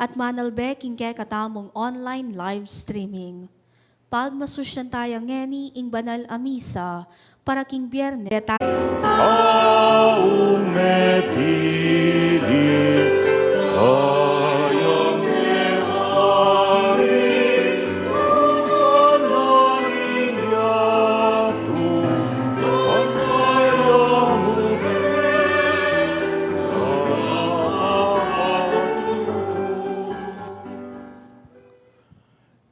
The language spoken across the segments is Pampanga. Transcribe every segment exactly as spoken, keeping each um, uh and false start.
at manalbe king kekatamung online live streaming. Pagmasusyan taya ngeni ing banal a misa para king Biyernes. Aung mepili kayang mewari, usalang ing yatu, ang kayang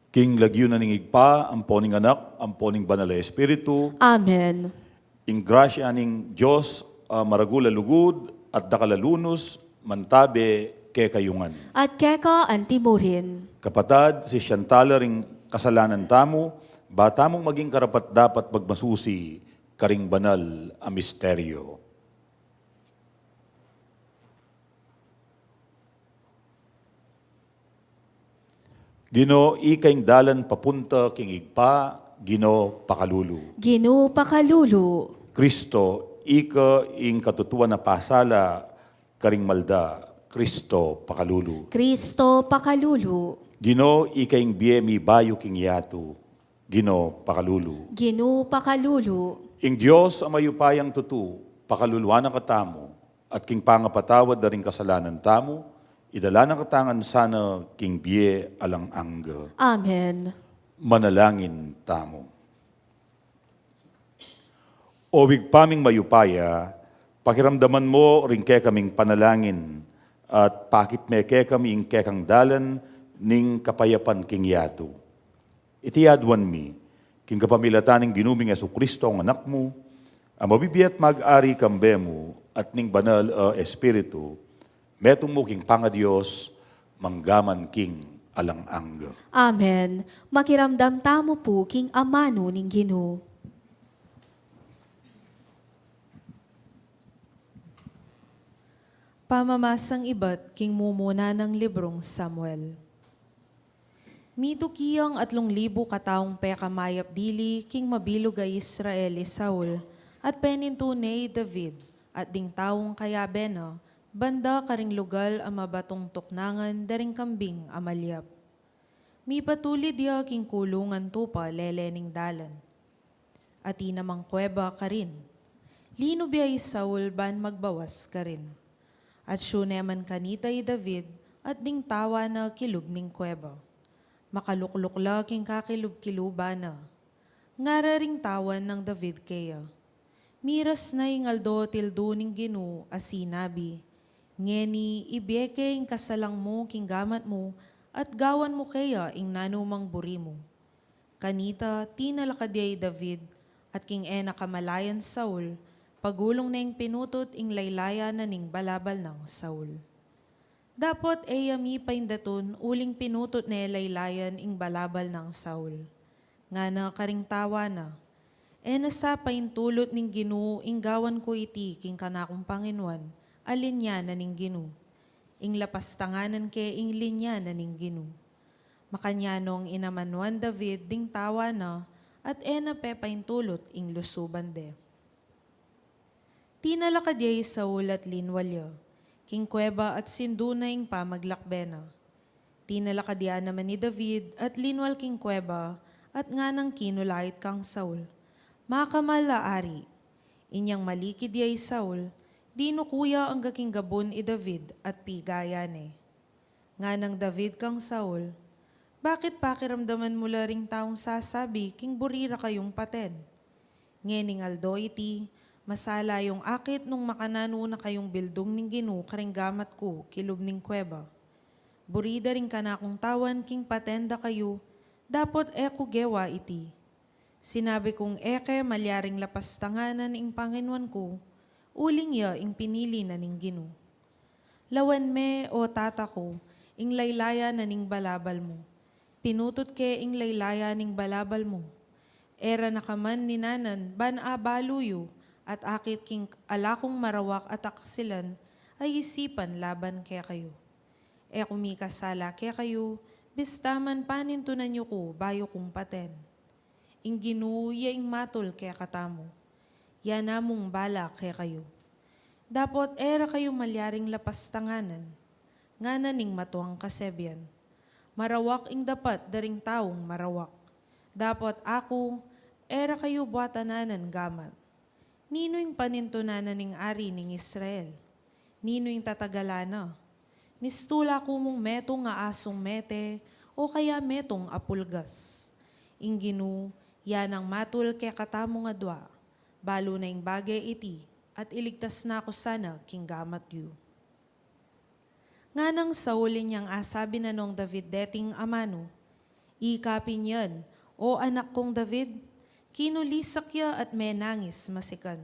King lagyu na ning Ibpa, ampo ning Anak, ampo ning Banal a Espiritu. Amen. Ing grasya ning Dios, a maragul a lugud at dakal a lunus, mantabe kekayu ngan. At keka antimurin. Kapatad, sisian tala ring kasalanan tamu, ba tamung maging karapat-dapat magmasusi karing banal a misteryo. Ginu, ika ing dalan papunta king Ibpa, Ginu, pakalulu. Ginu, pakalulu. Kristo, ika ing katutuan a pasala karing malda, Kristo, pakalulu. Kristo, pakalulu. Ginu, ika ing bie mibayu king yatu, Ginu, pakalulu. Ginu, pakalulu. Ing Dios a mayupayang tutu, pakaluluan na katamu, at king pangapatawad da ring kasalanan tamu, idala na kata ngan sana king bie alang angga. Amen. Manalangin tamu. O Ibpa ming mayupaya, pakiramdaman mu ring kekaming panalangin, at pakit me kekami ing kekang dalan ning kapayapan king yatu. Iti aduan mi, king kapamilatan ning Ginu ming Jesucristo, ing Anak mu, a mabibie at mag-ari kambe mu, at ning Banal a Espiritu, metung mu king pangaDios, mangga man king alang angga. Amen. Makiramdam tamu pu king amanu ning Ginu. Pamamasang ibat king mumuna nang librung Samuel. Mituki yang atlung libu kataung pekamayap dili king mabilug a Israel i Saul, at penintu ne i David, at ding taung kayabe na, banda karing lugal a mabatung tuknangan da ring kambing a malyap. Mipatulid ya king kulungan tupa lele ning dalan. Atin namang kuweba karin. Linub ya i Saul ban magbawas karin. Atsu ne man kanita i David at ding tawa na kilub ning kuweba. Makalukluk la king kakilub-kiluban na. Ngara ring tawan nang David keya, "Miras na ing aldo tildu ning Ginu a sinabi, 'Ngeni, ibie ke ing kasalang mu king gamat mu, at gawan mu keya ing nanumang buri mu.'" Kanita, tinalakad ya i David, at king e na kamalayan Saul, pagulung neng pinutut ing laylayan na ning balabal nang Saul. Dapot e ya mipaindatun uling pinutut ne laylayan ing balabal nang Saul. Ngana karing tawa na, "E na sa paintulut ning Ginu ing gawan ku iti king kanakung panginuan a linya na ning Ginu. Ing lapastanganan ke ing linya na ning Ginu." Makanyan nong inamanuan David ding tawa na, at e na pepaintulut ing lusuban de. Tinalakad ya i Saul at linwal ya king kuweba at sindu na ing pamaglakbe na. Tinalakad ya naman i David at linwal king kuweba at nganang kinulait kang Saul, "Makamal a ari." Inyang malikid ya i Saul, dinuku ya angga king gabun i David at piga ya ne. Nganang David kang Saul, "Bakit pakiramdaman mu la ring taung sasabi king buri ra kayung paten? Ngening aldo iti, masala yung akit nung makananu na kayung bildung ning Ginu karing gamat ku kilub ning kuweba. Buri da ring kanakung tawan king paten da kayu, dapot e ku gewa iti. Sinabi kung e ke malyaring lapastanganan ing panginuan ku, uling ya ing pinili na ning Ginu. Lawan me, o tata ku, ing laylayan na ning balabal mu. Pinutut ke ing laylayan ning balabal mu. E ra na ka man ninanan ban abalu yu, at akit king ala kung marawak a taksilan a isipan laban kekayu. E ku mikasala kekayu, bista man panintunan yu ku bayu kung paten. Ing Ginu ya ing matul kekatamu. Ya namung bala kekayu. Dapot e ra kayu malyaring lapastanganan. ngana ning matuang kasebian. Marawak ing dapat da ring taung marawak. Dapot aku, e ra kayu buatan anan gamat. Ninu ing panintunan na ning ari ning Israel? Ninu ing tatagalan na? Mistula ku mung metung a asung mete, o kaya metung a pulgas. Ing Ginu, ya nang matul kekatamung adua, balu na ing bage iti, at iligtas na ku sana king gamat yu. Nganang saulin yang asabi na nong David deting amanu, "Ika pin yan, o anak kung David?" Kinulisak ya at menangis masikan.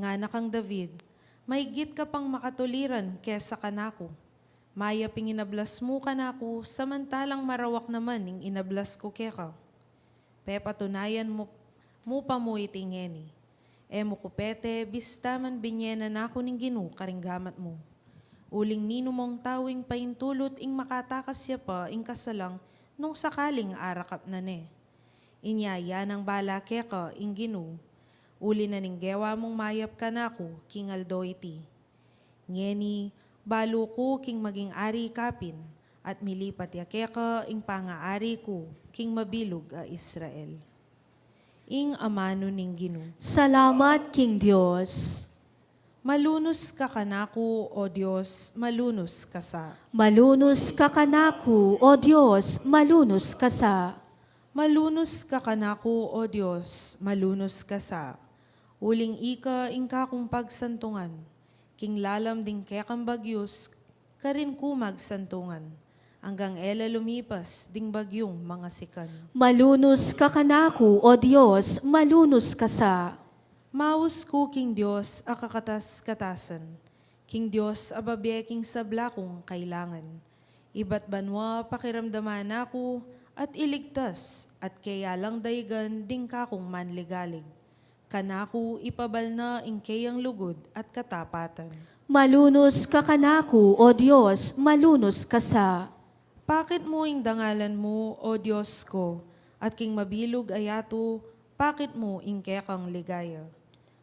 Ngana kang David, "Maigit ka pang makatuliran kesa kanaku. Mayap ing inablas mu kanaku, samantalang marawak naman ing inablas ku keka. Pepatunayan mu, mu pa mu iti ngeni. E mu ku pete, bista man binye na naku ning Ginu karing gamat mu. Uling ninumong tau ing paintulut ing makatakas ya pa ing kasalang nung sakaling arakap na ne. Inya ya nang bala keka ing Ginu, uli na ning gewa mung mayap kanaku king aldo iti. Ngeni, balu ku king maging ari ka pin, at milipat ya keka ing pangaari ku king mabilug a Israel." Ing amanu ning Ginu. Salamat king Dios. Malunus ka kanaku, O Dios, malunus ka sa. Malunus ka kanaku, O Dios, malunus ka sa. Malunus ka kanaku, O Dios, malunus ka sa. Uling ika ing kakung pagsantungan, king lalam ding kekang bagyus, karin ku magsantungan, anggang e la lumipas ding bagyung mangasikan. Malunus ka kanaku, O Dios, malunus ka sa. Maus ku king Dios a kakatas-katasan, king Dios a babie king sabla kung kailangan. Ibat banua pakiramdaman na ku, at iligtas, at keya lang daigan ding kakung manligalig. Kanaku ipabal na ing keyang lugud at katapatan. Malunus ka kanaku, O Dios, malunus ka sa. Pakit mu ing dangalan mu, O Dios ko, at king mabilug a yatu, pakit mu ing kekang ligaya.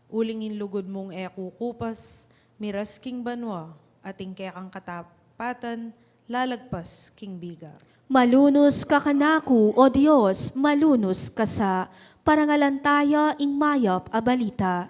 Uling ing lugud mung e kukupas, miras king banua, at ing kekang katapatan, lalagpas king biga. Malunus ka kanaku, O Dios, malunus ka sa. Parangalan taya ing mayap a balita.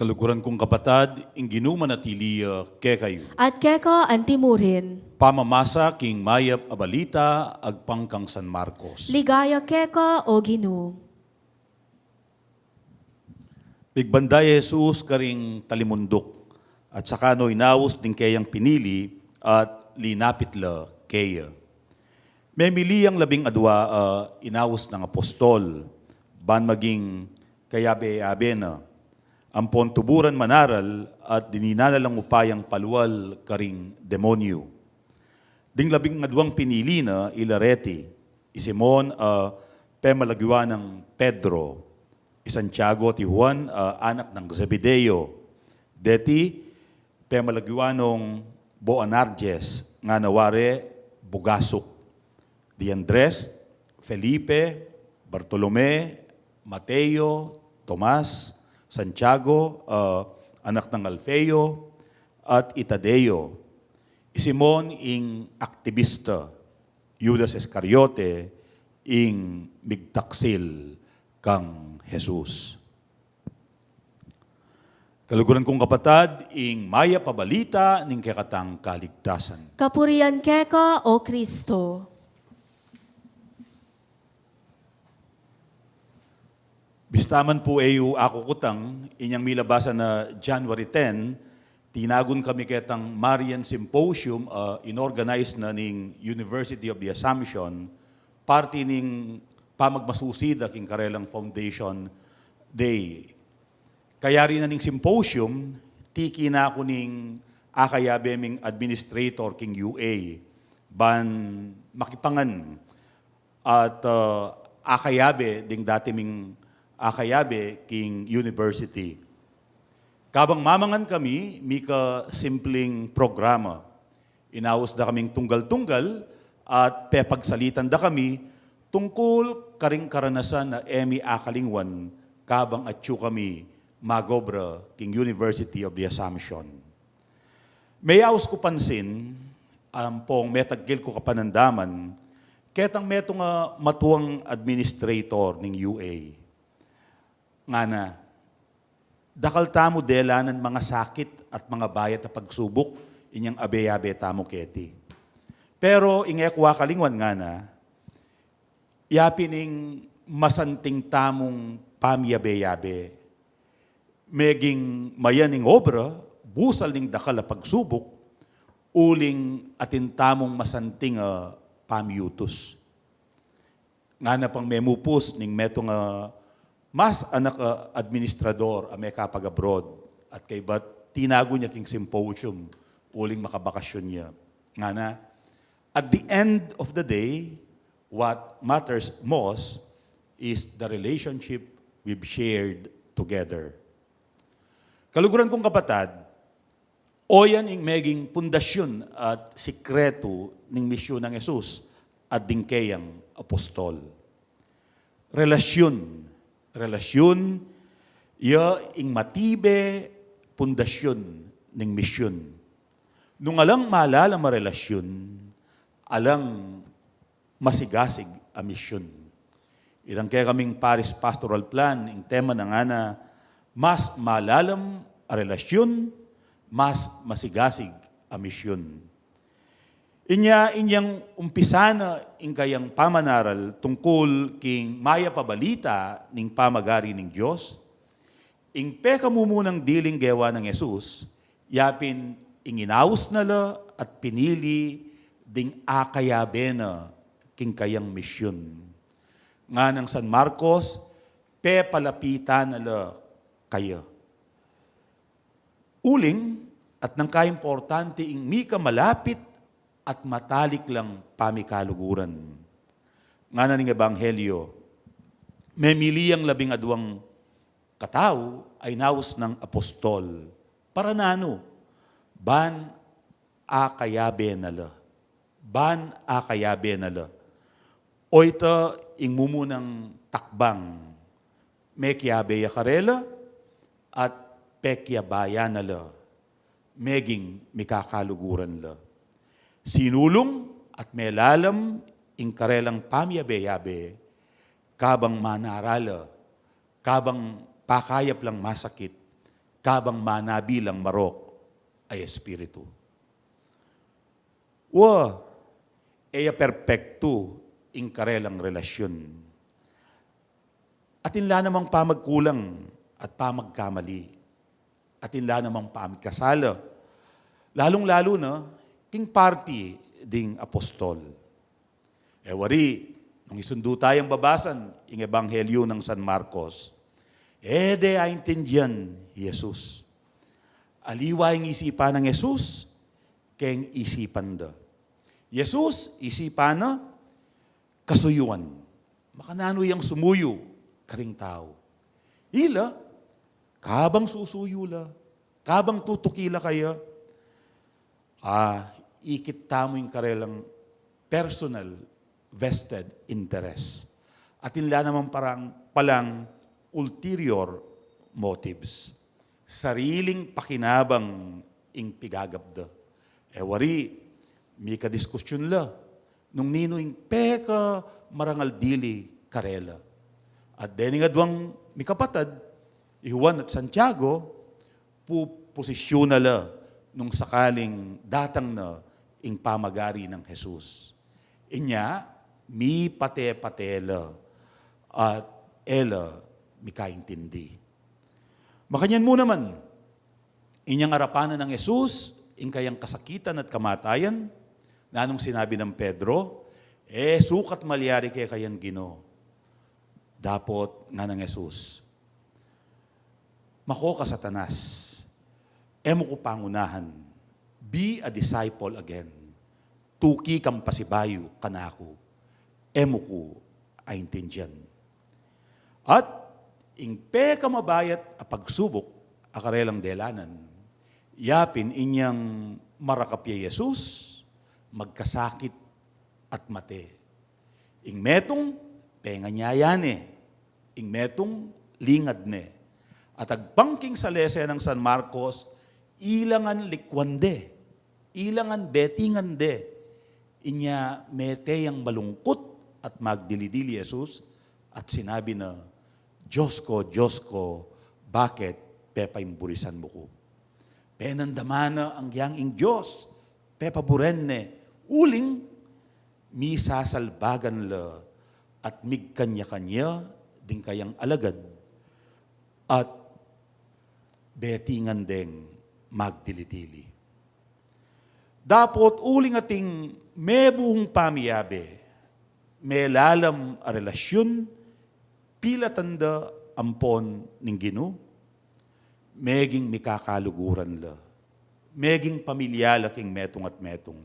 Kaluguran kung kapatad, ing Ginu manatili ya kekayu. At keka antimurin. Pamamasa king mayap a balita agpang kang San Marcos. Ligaya keka, O Ginu. Migbanda i Jesus karing talimunduk, at saka no inaus ding keyang pinili, at linapit la keya. Memili yang labing adua a inaus nang apostol, ban maging kayabe-yabe na, ampon tuburan manaral at dininan na lang upayang palual karing demonyu. Ding labing aduang pinili na ila reti, i Simon a pemalagyuan nang Pedro, i Santiago at i Juan a anak nang Zebedeo, deti pemalagyuan nong Boanerges, ngana ware Bugasuk, di Andres, Felipe, Bartolome, Mateo, Tomas, Santiago, a anak nang Alfeo, at i Tadeo, i Simon ing aktibista, Judas Iscariote, ing migtaksil kang Jesus. Kaluguran kung kapatad, ing mayap a balita ning kekatang kaligtasan. Kapurian keka, O Kristo. Bista man pu e yu akukutang, inyang milabasan a January ten, tinagun kami ketang Marian Symposium, a inorganize na ning University of the Assumption, parti ning pamagmasusi da king karelang Foundation Day. Kayari na ning symposium, tiki na ku ning akayabe ming administrator king U A, ban makipangan at, ah, akayabe ding dati ming akayabe king university. Kabang mamangan kami, mika simpling programa. Inaus da kaming tunggal-tunggal at pepagsalitan da kami tungkul karing karanasan a e mi akalingwan kabang atyu kami magobra king University of the Assumption. Meyaus ku pansin, ampong metagkil ku kapanandaman, ketang metung a matuang administrator ning U A. Ngana, dakal tamu delanan mangasakit at mangabayat a pagsubuk inyang abe-abe tamu keti. Pero ing e ku akalingwan ngana, yapin ing masanting tamung pamiyabe-yabe. Meging mayan ing obra, busal ning dakal a pagsubuk, uling atin tamung masanting a pamiyutus. Ngana pang memupus ning metung a mas anak a administrador a mekapag-abroad at kaybat tinagu ne king symposium uling makabakasyun ne. Ngana, at the end of the day, what matters most is the relationship we've shared together. Kaluguran kung kapatad, o yan ing meging pundasyun at sikretu ning misyun nang Jesus at ding keyang apostol. Relasyun. Relasyun, ya ing matibe pundasyun ning misyun. Nung alang malalam a relasyun, alang masigasig a misyun. Itang kekaming Parish Pastoral Plan, ing tema na ngana, mas malalam a relasyun, mas masigasig a misyun. Inya, inyang umpisa na ing kayang pamanaral tungkul king mayap a balita ning pamagari ning Dios, ing pekamumunang diling gewa nang Jesus, yapin ing inaus na la at pinili ding akayabe na king kayang misyun. Nganang San Marcos, pepalapitan na la kaya. Uling, at nang kaimportante ing mika malapit at matalik lang pamikaluguran. Ngana ning Ebanghelyo, memili yang labing aduang katau a inaus nang apostol. Para nanu? Ban akayabe na la. Ban akayabe na la. O ita ing mumunang takbang. Mekiabe ya karela at pekiabayan na la. Meging mikakaluguran la. Sinulung at melalam ing karelang pamiyabe-yabe, kabang manara la, kabang pakayap lang masakit, kabang manabi lang marok a espiritu. Wa, e ya perpektu ing karelang relasyun. Atin la namang pamagkulang at pamagkamali. Atin la namang pamikasala. Lalung-lalu na, king parti ding apostol. E wari, nung isundu tayang babasan ing Ebanghelyo nang San Marcos, e de aintindian i Jesus. Aliwa ing isipan nang Jesus keng isipan da. Jesus, isipan na, kasuyuan. Makananu yang sumuyu karing tau? Ila, kabang susuyu la, kabang tutuki la kaya, ah, ikit tamu ing karelang personal vested interest. Atin la namang parang, palang ulterior motives. Sariling pakinabang ing pigagap da. E wari, mika diskusyun la nung ninu ing peka marangal dili karela. At dening aduang mikapatad, i Juan at Santiago, pu-, pusisyun na la nung sakaling datang na ing pamagari nang Jesus. Inya, mipate-pate la at e la mikaintindi. Makanyan mu naman, inyang arapan na nang Jesus ing kayang kasakitan at kamatayan, nanung sinabi nang Pedro, "E sukat malyari kekayan, Ginu. Dapot ngana nang Jesus, "Mako ka, Satanas, e mu ku pangunahan, be a disciple again. Tuki kang pasibayu kanaku, e mu ku aintindian." At ing pekamabayat a pagsubuk a karelang delanan, yapin inyang marakap ya i Jesus, magkasakit at mate. Ing metung, penganyaya ne. Ing metung, lingad ne. At agpang king salese nang San Marcos, ila ngan likwan de, ila ngan betingan de. Inya mete yang malungkut at magdili-dili i Jesus, at sinabi na, "Dios ko, Dios ko, bakit pepaimburisan mu ku?" Penandaman na anggiyang ing Dios pepaburen ne, uling misasalbagan la at migkanya-kanya ding kayang alagad at betingan deng magdili-dili. Dapot uling ating mebuung pamiyabe, melalam a relasyun, pilatan da ampon ning Ginu, meging mikakaluguran la, meging pamilya la king metung at metung.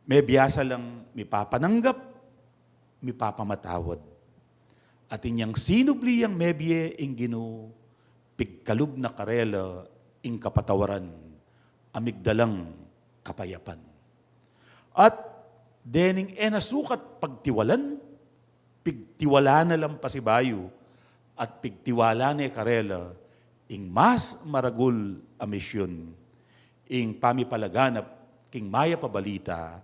Mebiasa lang mipapananggap, mipapamatawad. At inyang sinubli yang mebie ing Ginu, pigkalub na karela ing kapatawaran a migdalang kapayapan. At dening e na sukat pagtiwalan, pigtiwala na lang pasibayu, at pigtiwala ne karela ing mas maragul a misyun, ing pamipalaganap king mayap a balita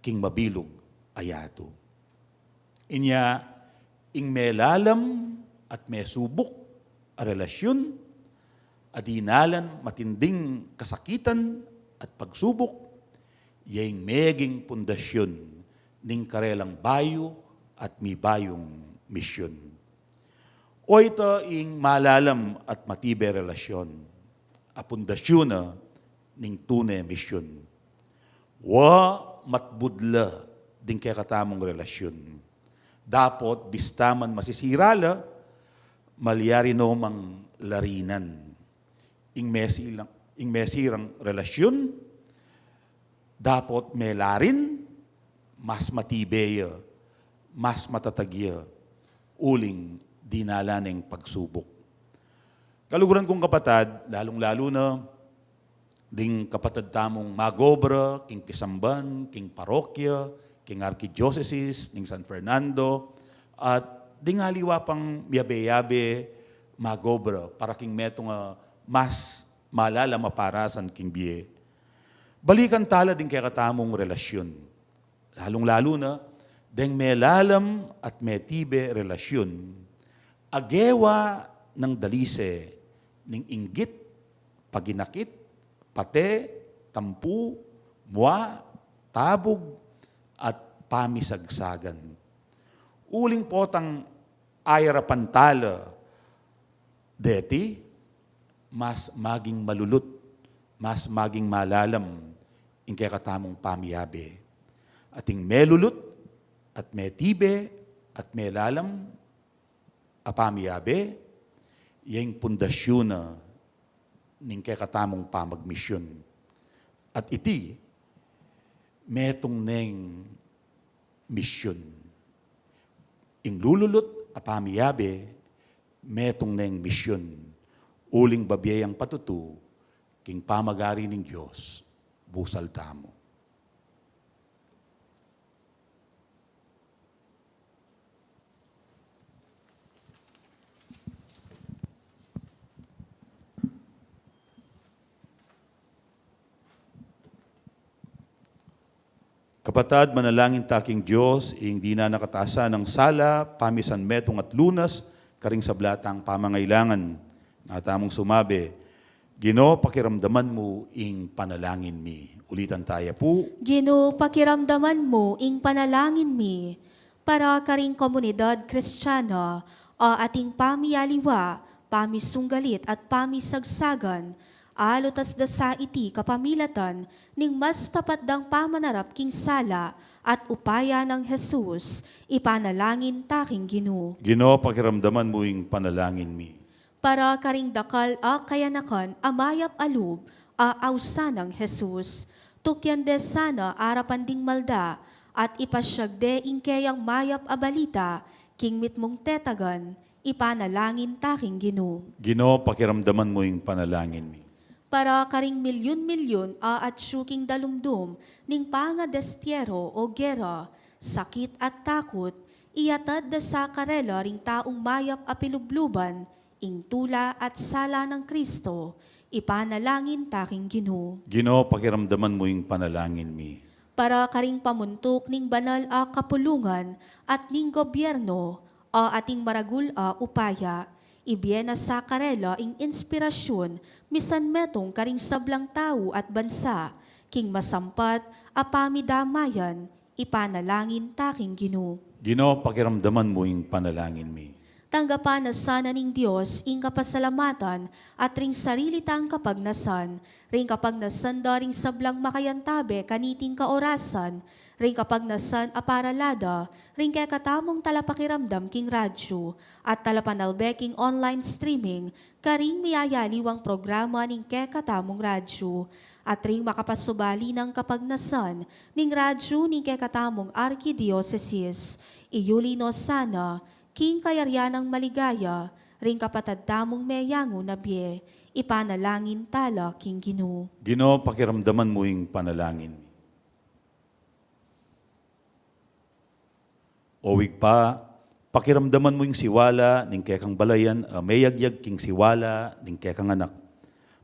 king mabilug a yatu. Inya, ing melalam at mesubuk a relasyun, a dinalan matinding kasakitan at pagsubuk, ya ing meging pundasyun ning karelang bayu at mibayung misyun. O ita ing malalam at matibe relasyon, a pundasyun na ning tune misyun. Wa matbudla ding kekatamung relasyun. Dapot bista man masisira la, malyari no mang larinan. Ing mesilang, ing mesirang relasyun, dapot melarin, mas matibe ya, mas matatag ya, uling dinalan neng pagsubuk. Kaluguran kung kapatad, lalung-lalu na ding kapatad tamung magobra king kisamban, king parokya, king arkidiosesis ning San Fernando, at ding aliwa pang miyabe-yabe magobra para king metung a mas malalam a parasan king bie. Balikan tala ding kekatamung relasyun. Lalung-lalu na deng melalam at metibe relasyun, agewa nang dalise ning inggit, paginakit, pate, tampu, mua, tabug, at pamisagsagan. Uling potang ayarapan tala deti, mas maging malulut, mas maging malalam ing kekatamung pamiyabe. At ing melulut at metibe at melalam a pamiyabe, ya ing pundasyun na ning kekatamung pamagmisyun. At iti, metung neng misyun. Ing lululut a pamiyabe, metung neng misyun. Uling babie yang patutu king pamagari ning Dios, busal tamu. Kapatad, manalangin ta king Dios, ing dinan a katasan nang sala, pamisan metung at lunas, karing sabla tang pamangailangan. Nga tamung sumabi, Ginu, pakiramdaman mu ing panalangin mi. Ulitan taya pu. Ginu, pakiramdaman mu ing panalangin mi. Para karing komunidad Kristiana, a ating pamialiwa, pamisunggalit at pamisagsagan, Alutas da sa iti kapamilatan ning mas tapat dang pamanarap king sala at upaya nang Jesus, ipanalangin ta king Ginu. Ginu, pakiramdaman mu ing panalangin mi. Para karing dakal a kayanakan a mayap a lub a ausan nang Jesus, tukyan de sana arapan ding malda at ipasyag de ing keyang mayap a balita king mitmung tetagan, ipanalangin ta king Ginu. Ginu, pakiramdaman mu ing panalangin mi. Para karing milyun-milyun a atyu king dalumdum ning pangadestiyero o gera, sakit at takut, iyatad da sa karela ring taung mayap a pilubluban ing tula at sala nang Kristo, ipanalangin ta king Ginu. Ginu, pakiramdaman mu ing panalangin mi. Para karing pamuntuk ning banal a kapulungan at ning gobyerno, a ating maragul a upaya, ibie na sa karela ing inspirasyun misan metung karing sablang tau at bansa king masampat a pamidamayan, ipanalangin ta king Ginu. Ginu, pakiramdaman mu ing panalangin mi. Tanggapan na sana ning Dios ing kapasalamatan at ring sarili tang kapagnasan, ring kapagnasan da ring sablang makayantabe kaniting kaorasan, ring kapagnasan a parala da ring kekatamung talapakiramdam king radyu at talapanalbe king online streaming karing miyayaliwang programa ning kekatamung radyu at ring makapasubali nang kapagnasan ning radyu ning kekatamung arkidiosesis. Iyuli no sana king kayarian nang maligaya ring kapatad tamung meyangu na bie, ipanalangin ta la king Ginu. Ginu, pakiramdaman mu ing panalangin mi. O Ibpa, pakiramdaman mu ing siwala ning kekang balayan a meyagyag king siwala ning kekang Anak.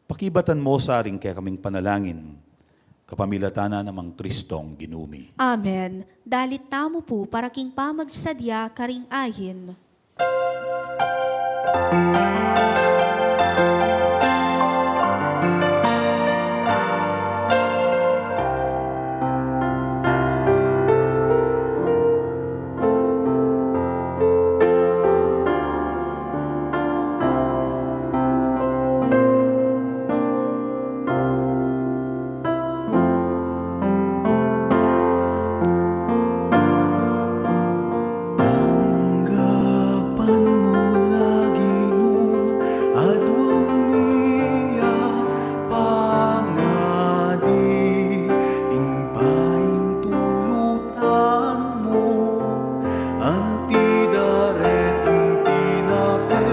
Pakibatan mu sa ring kekaming panalangin, kapamilatan na nang Kristong Ginu mi. Amen. Dalit tamu pu para king pamagsadya karing ayin. Tanggapan mu la, Ginu, aduan mi at pangadi ing paintulutan mu, anti da reting tinape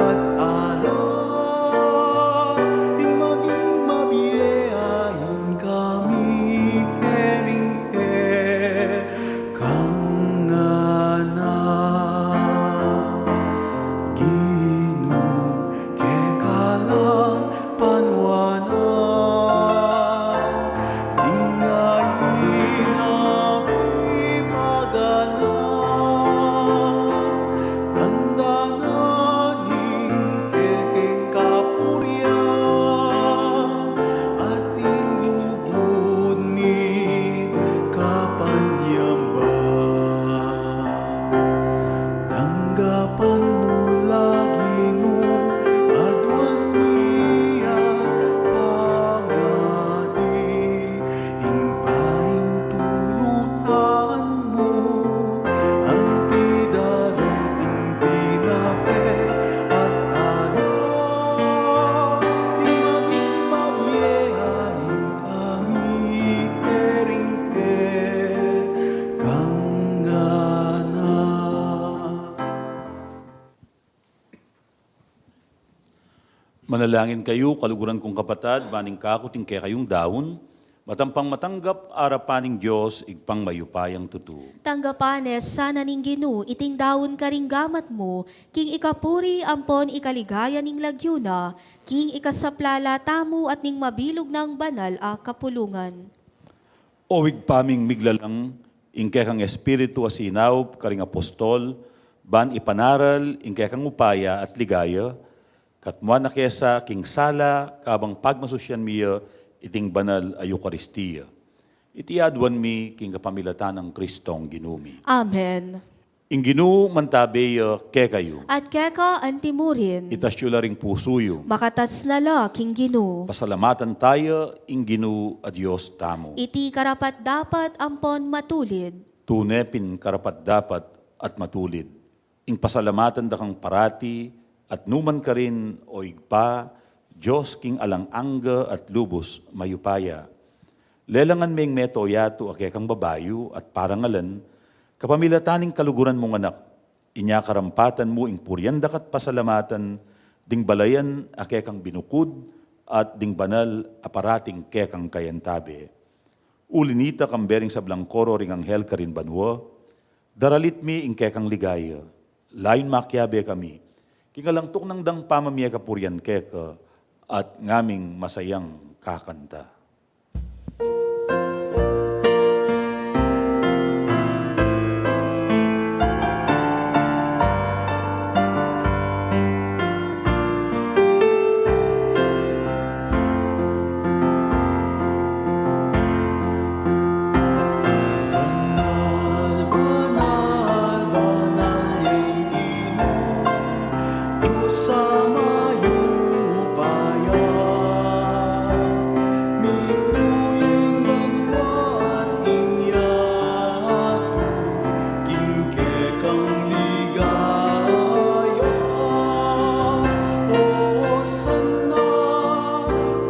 at alak, ing maging mabie ain kami kering ke kang Anak. Ginu, keka lang panuanan, ding ain a pipagalan, tanda na ning kekeng kapurian, at ing lugud mi kapanyamban. Tanggapan mu la, Ginu, aduan mi at pangadi ing paintulutan mu, anti da reting tinape at alak, ing maging mabie ain kami kering ke kang Anak. Manalangin kayu, kaluguran kung kapatad, ban ing kaku at ing kekayung daun, matampang matanggap arapan ning Dios, Ibpang mayupayang tutu. Tanggapan ne sana ning Ginu iting daun karing gamat mu, king ikapuri ampon ikaligaya ning lagyu na, king ikasaplala tamu at ning mabilug nang banal a kapulungan. O Ibpa ming miglalang, ing kekang Espiritu a sinaup karing apostol, ban ipanaral ing kekang upaya at ligaya, katmuan na ke sa king sala kabang pagmasusyan mi ya iting banal a Eukaristia. Iti aduan mi king kapamilatan nang Kristong Ginu mi. Amen. Ing Ginu mantabe ya kekayu. At keka anti murin. Itas yu la ring pusu yu. Makatas na la king Ginu. Pasalamatan taya ing Ginu a Dios tamu. Iti karapat-dapat ampon matulid. Tune pin karapat-dapat at matulid. Ing pasalamatan da kang parati at nukarin, o Ibpa, Dios king alang angga at lubus mayupaya. Lelangan me ing meto yatu a kekang babayu at parangalan, kapamilatan ning kaluguran mung anak, inya karampatan mu ing purian da ka't pasalamatan ding balayan a kekang binukud at ding banal a parating kekang kayantabe. Uli nita, kambe ring sablang koro ring anghel karin banua, daralit mi ing kekang ligaya. Layun makiabe kami king alang tuknang dang pamamie kapurian keka at ngaming masayang kakanta. Banal, banal, banal ing Ginu, Dios a mayupaya. Mipuy ing banua at ing yatu king kekang ligaya. Hosanna,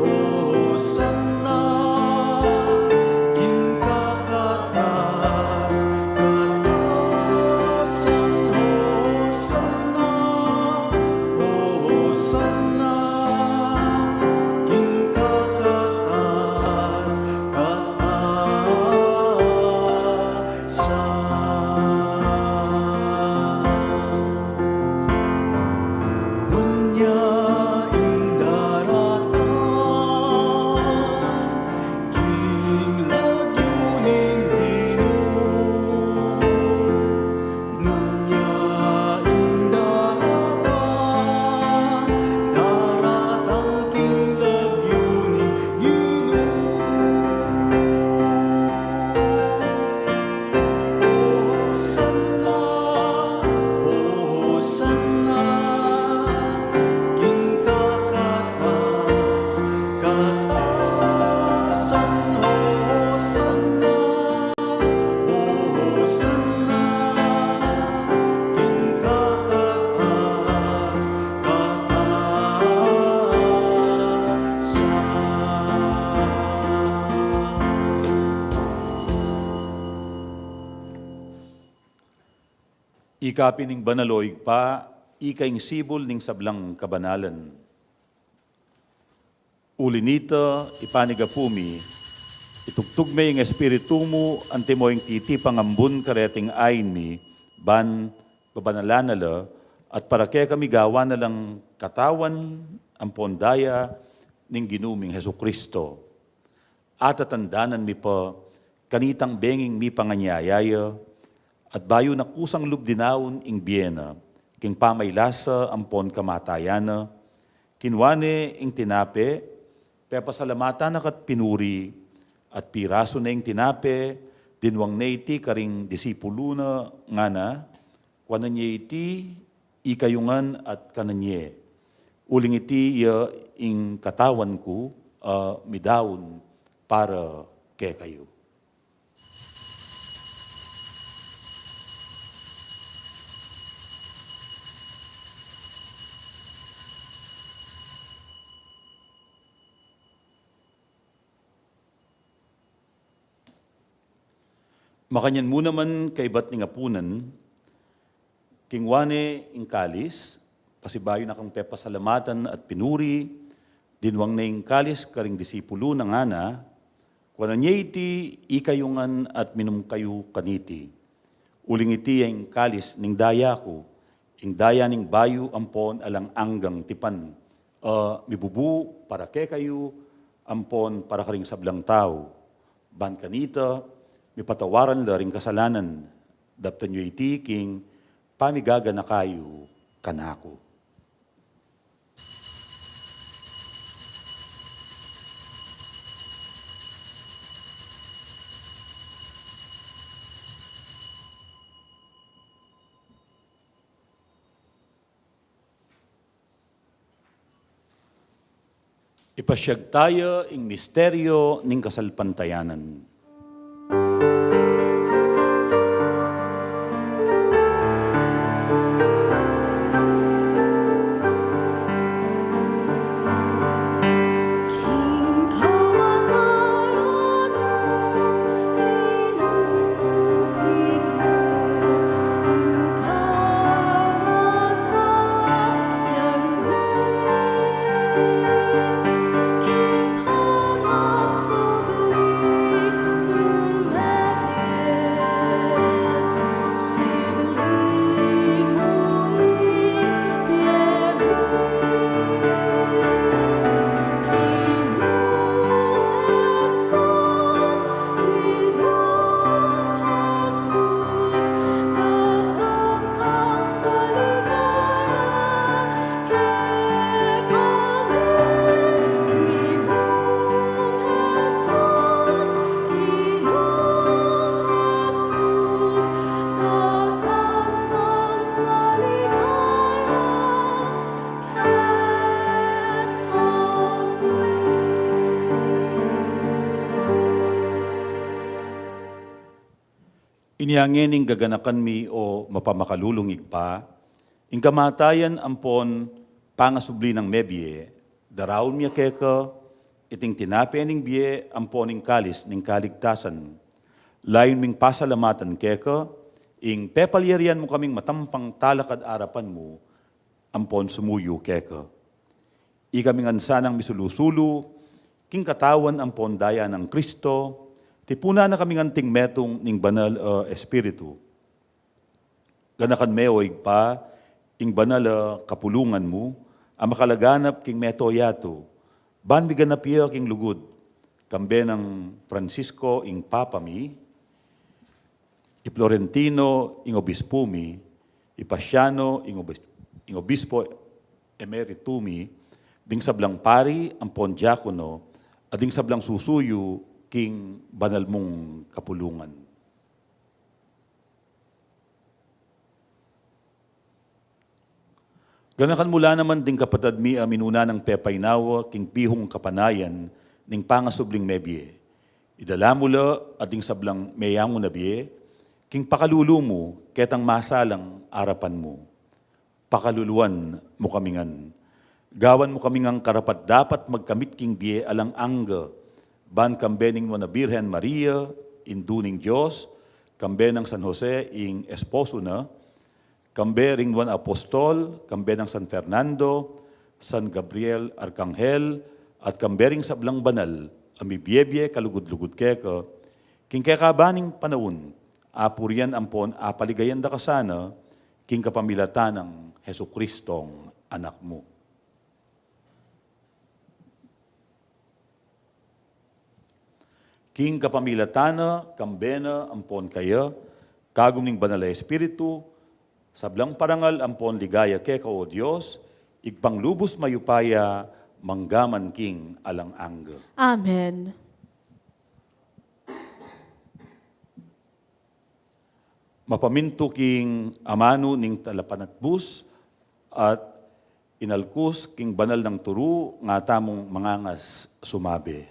Hosanna, king kakatas-katasan. Hosanna, Hosanna, king kakatas-katasan. Nuan ya ing daratang king lagyu ning Ginu. Nuan ya ing daratang, daratang king lagyu ning Ginu. Hosanna, Hosanna, king kakatas-katasan. Hosanna, Hosanna, king kakatas-katasan. Ika pin ing banal, o Ibpa, ika ing sibul ning sablang kabanalan. Uli nita, ipanyawad mi, itugtug me ing Espiritu mu antimo ing titipang ambun kareting ain mi, ban babanalan na la, at para kekami gawan na lang katawan ampon daya ning Ginu ming Jesucristo. Atatandanan mi pa kanitang benging mipanganyaya ya, at bayu na kusang lub dinaun ing bie na, king pamaylasa ampon kamatayan na, kinua ne ing tinape, pepasalamatan na ka't pinuri, at pirasu ne ing tinape, dinwang ne iti karing disipulu na, ngana, kuanan ye iti, ikayu ngan at kanan ye. Uling iti ya ing katawan ku, a midaun para kekayu. Makanyan mu naman kaibat ning apunan, kinua ne ing kalis, pasibayu na kang pepasalamatan at pinuri, dinwang ne ing kalis karing disipulu na, ngana, kuanan ye iti, ikayu ngan at minum kayu kaniti. Uling iti ya ing kalis ning daya ku, ing daya ning bayu ampon alang anggang tipan, a mibubu para kekayu ampon para karing sablang tau. Ban kanita, mipatawaran la ring kasalanan. Daptan yu iti king pamigaganaka yu kanaku. Ipasiag taya ing misteryo ning kasalpantayanan. Inya ngening gaganakan mi, o mapamakalulung Ibpa, ing kamatayan ampon pangasubli nang mebie, daraun mi keka iting tinape ning bie ampon ing kalis ning kaligtasan. Layun ming pasalamatan keka ing pepalyarian mu kaming matampang talakad arapan mu ampon sumuyu keka. Ikami ngan sanang misulu-sulu king katawan ampon daya nang Kristo, tipunan na kami ngan anting metung ning Banal a Espiritu. Ganakan me, o Ibpa, ing banal a kapulungan mu a makalaganap king mabilug a yatu, ban miganap ya king lugud, kambe nang Francisco ing Papa mi, i Florentino ing Obispu mi, i Paciano ing Obis-, ing Obispo Emeritu mi, ding sablang pari ampon diakono, at ding sablang susuyu king banal mung kapulungan. Ganakan mu la naman ding kapatad mi a minuna nang pepainawa king pihung kapanayan ning pangasubling mebie. Idala mu la at ding sablang meyangu na bie king pakalulu mu ketang masalang arapan mu. Pakaluluan mu kami ngan. Gawan mu kami ngang karapat-dapat magkamit king bie alang angga, ban kambe ning Nuan a Birhen Maria, Indu ning Dios, kambe nang San Jose ing esposo na, kambe ring Nuan a Apostol, kambe nang San Fernando, San Gabriel Arkanghel, at kambe ring sablang banal a mibie-bie kalugud-lugud keka, king kekaban ning panaun, apurian ampon apaligayan da ka sana, king kapamilatan nang Jesucristong Anak mu. King kapamilatan na, kambe na, ampon kaya, kagum ning Banal a Espiritu, sablang parangal ampon ligaya keka, o Dios, Ibpang lubus mayupaya, mangga man king alang angga. Amen. Mapamintu king amanu ning talapanatbus at inalkus king banal nang turu, nga tamung mangangas sumabi.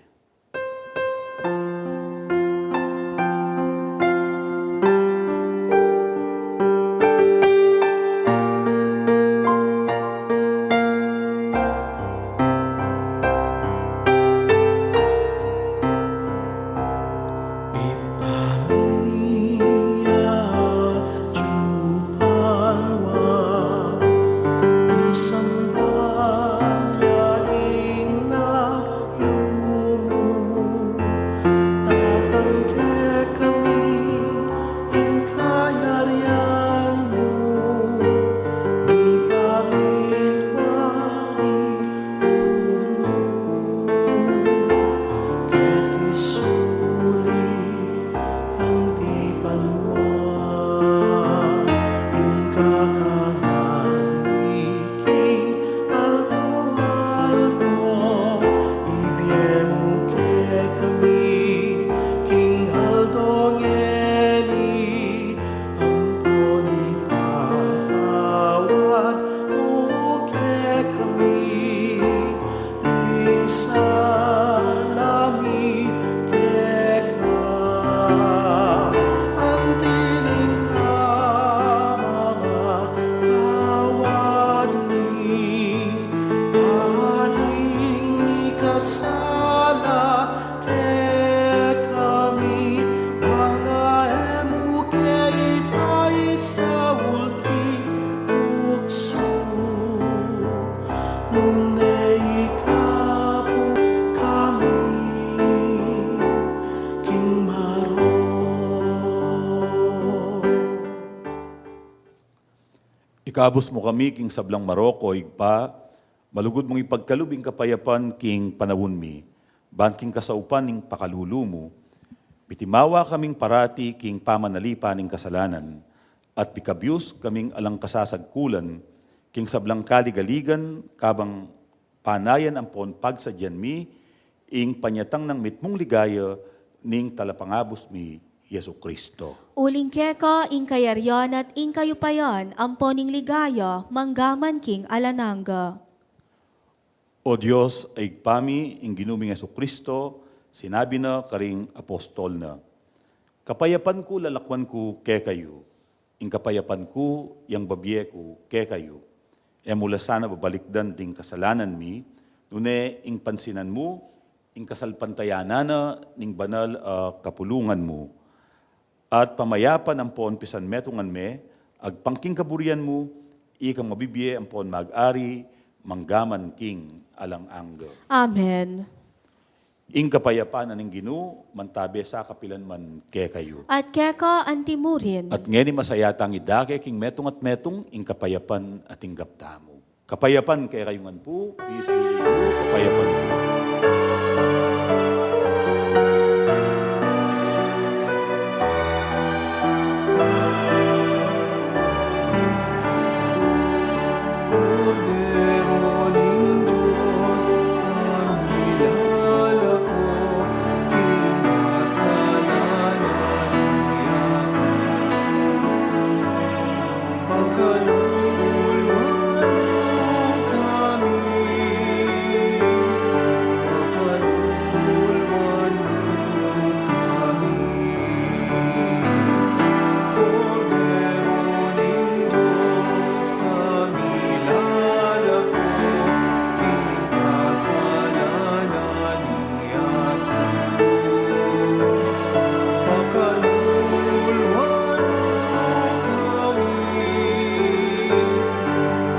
Salami keka, anti ning pamamatawad mi, aring mikasala kekami, banga e mu ke ipaisaul king tuksu, nune ikabus kami king marok. Ikabus mu kami king sablang marok, o Ibpa, malugud mung ipagkalub ing kapayapan king panaun mi, ban king kasaupan ning pakalulu mu, mitimawa kaming parati king pamanalipan ning kasalanan, at mikabius kaming alang kasasagkulan king sablang kaligaligan, kabang panayan ampon pagsadyan mi ing panyatang nang mitmung ligaya ning Talapangabus mi, Jesu-Cristo. Uling keka ing kayarian at ing kayupayan, ampon ing ligaya, manggaman king alang angga. O Dios a Ibpa mi, ing Ginu ming Jesu-Cristo, sinabi na karing apostol na, "Kapayapan ku lalakwan ku kekayu, ing kapayapan ku yang babie ku kekayu." E mu la sana babalikdan ding kasalanan mi, nune ing pansinan mu ing kasalpantayanan na ning banal a kapulungan mu. At pamayapan ampon pisanmetungan me agpang king kaburian mu, ikang mabibie ampon mag-ari manggaman king alang angga. Amen. Ing kapayapan na ning Ginu mantabe sa kapilan man kekayu. At keka anti murin. At ngeni masaya tang idake king metung at metung ing kapayapan a tinggap tamu. Kapayapan kekayu ngan pu, peace be with you, kapayapan pu. Kordero ning Dios, a milalako king kasalanan ning yatu, pakaluluan mu kami, pakaluluan mu kami. Kordero ning Dios, a milalako king kasalanan ning yatu, pakaluluan mu kami,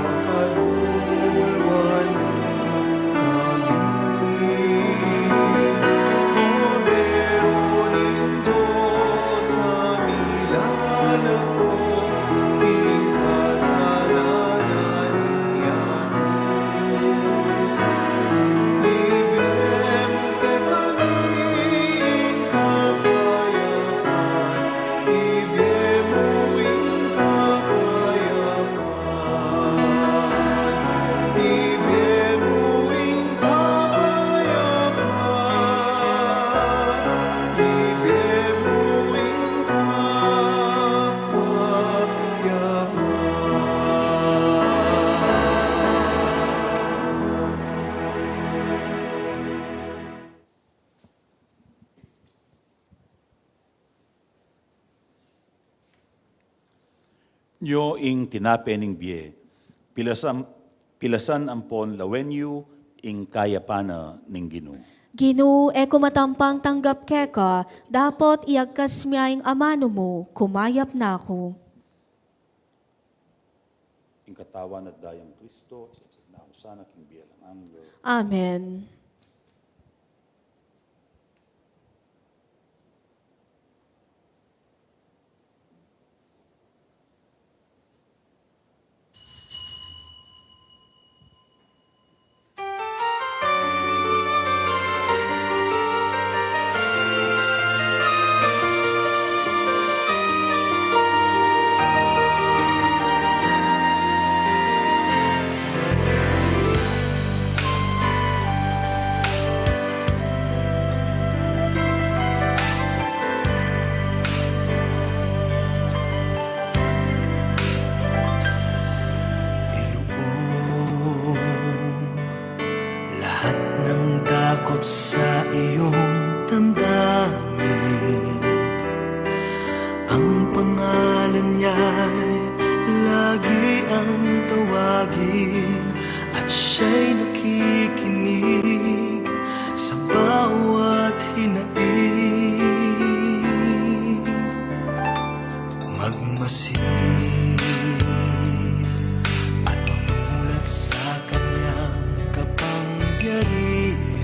pakaluluan mu kami. Kordero ning Dios, a milalako king kasalanan ning yatu, ibie mu kekami ing kapayapan, ibie mu ing kapayapan, ibie mu ing kapayapan, ibie mu ing kapayapan. Nyo ing tinape ning bie, pilasan, pilasan ampon lawen yu ing kayapan na ning Ginu. Ginu, e ku matampang tanggap keka, dapot iagkas mu ing amanu mu, kumayap na ku. Ing katawan at dayang Kristo, isipsip na ku sana king bie alang angga. Amen. Takot sa iyong damdamin. Ang pangalan niya'y lagi ang tawagin, at siya'y nakikinig sa bawat hinaing. Magmasid at mamulat sa kanyang kapangyarihan.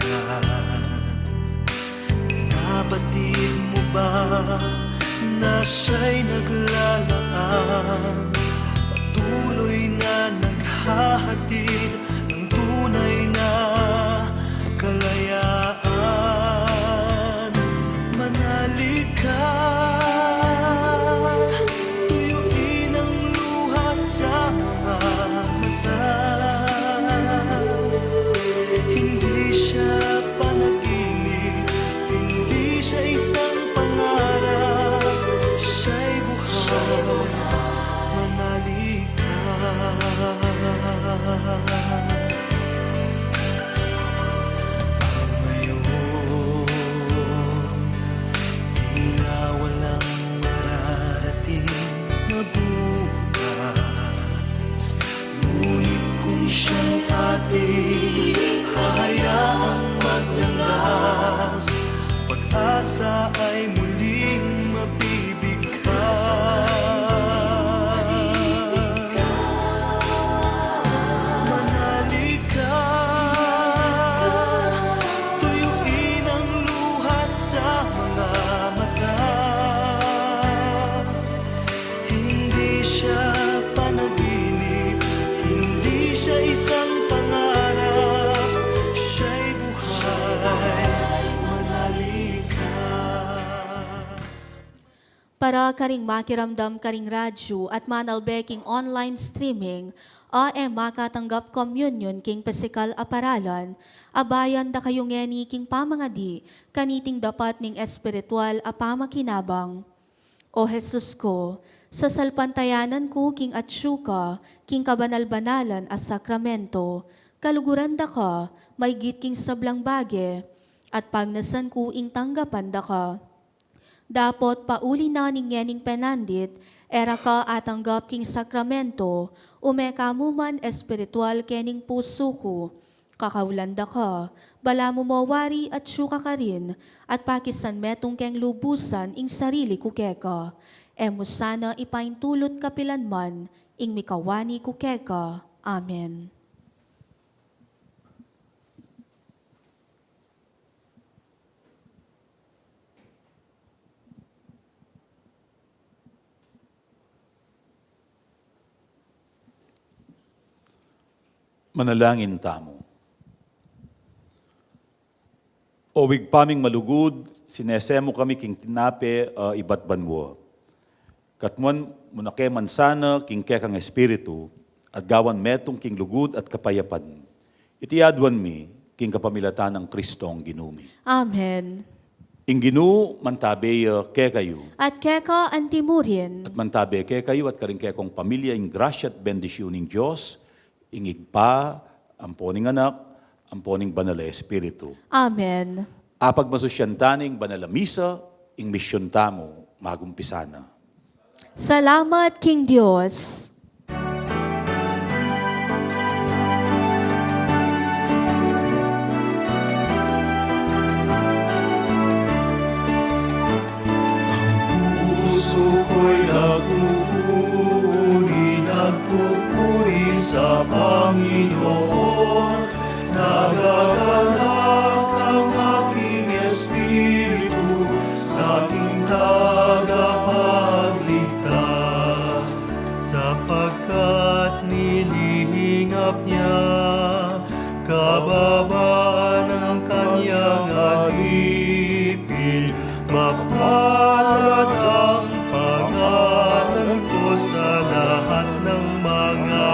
Nabatid mo ba na siya'y naglalaan, patuloy na naghahatid ng tunay na kalayaan? Manali ka, tuyuin ang luha sa mga mata. Hindi siya panaginip, hindi siya isang pangarap, siya'y buhay. Manali ka. Ang ngayon, tila walang mararating na bukas. Ngunit kung siyang ating hahayaang maglangas, pag-asa ay muling mabibigkas. Manali ka, tuyuin ang luha sa mga mata. Hindi siya panaginip, hindi siya isang pangarap, siya'y buhay. Manali ka. Para karing makiramdam karing radyu at manalbe king online streaming, a e makatanggap komunyon king pisikal a paralan, abayan da kayu ngeni king pamangadi kaniting dapat ning espiritual a pamakinabang. O Jesus ku, sasalpantayanan ku king atsu ka king kabanal-banalan a sakramento, kaluguran da ka maygit king sablang bage, at pagnasan ku ing tanggapan da ka. Dapot pauli na ning ngening penandit, e ra ka atanggap king sakramento, ume ka mu man espiritual kening pusu ku. Kakaulan da ka, balamu mo wari atsu ka karin, at pakisan metung keng lubusan ing sarili ku keka. E mu sana ipaintulut kapilan man ing mikawani ku keka. Amen. Manalangin tamu. O Ibpa ming malugud, sinese mu kami king tinape a ibat banua. Katmuan mu na ke man sana king kekang espiritu, at gawan metung king lugud at kapayapan. Iti aduan mi king kapamilatan nang Kristong Ginu mi. Amen. Ing Ginu mantabe ya kekayu. At keka antimurin. At mantabe kekayu at karing kekong pamilya ing grasya at bendisyun ning Dios, ing Ibpa, ampo ning Anak, ampo ning Banal a Espiritu. Amen. Apagmasusyan tana ing banal a misa, ing misyun tamu magumpisa na. Salamat king Dios. Ang pusu ko'y nagpupuri, nagpupuri sa Panginoon. Nagagalak ang aking espiritu sa aking tagapagligtas, sapagkat nilihingap niya kababaan ng kanyang alipin. Mapalad ang pangalan ko sa lahat ng mga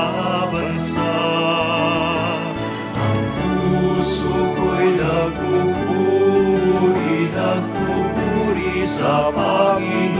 bansa. Ang puso ko'y nagpupuri, nagpupuri sa Panginoon.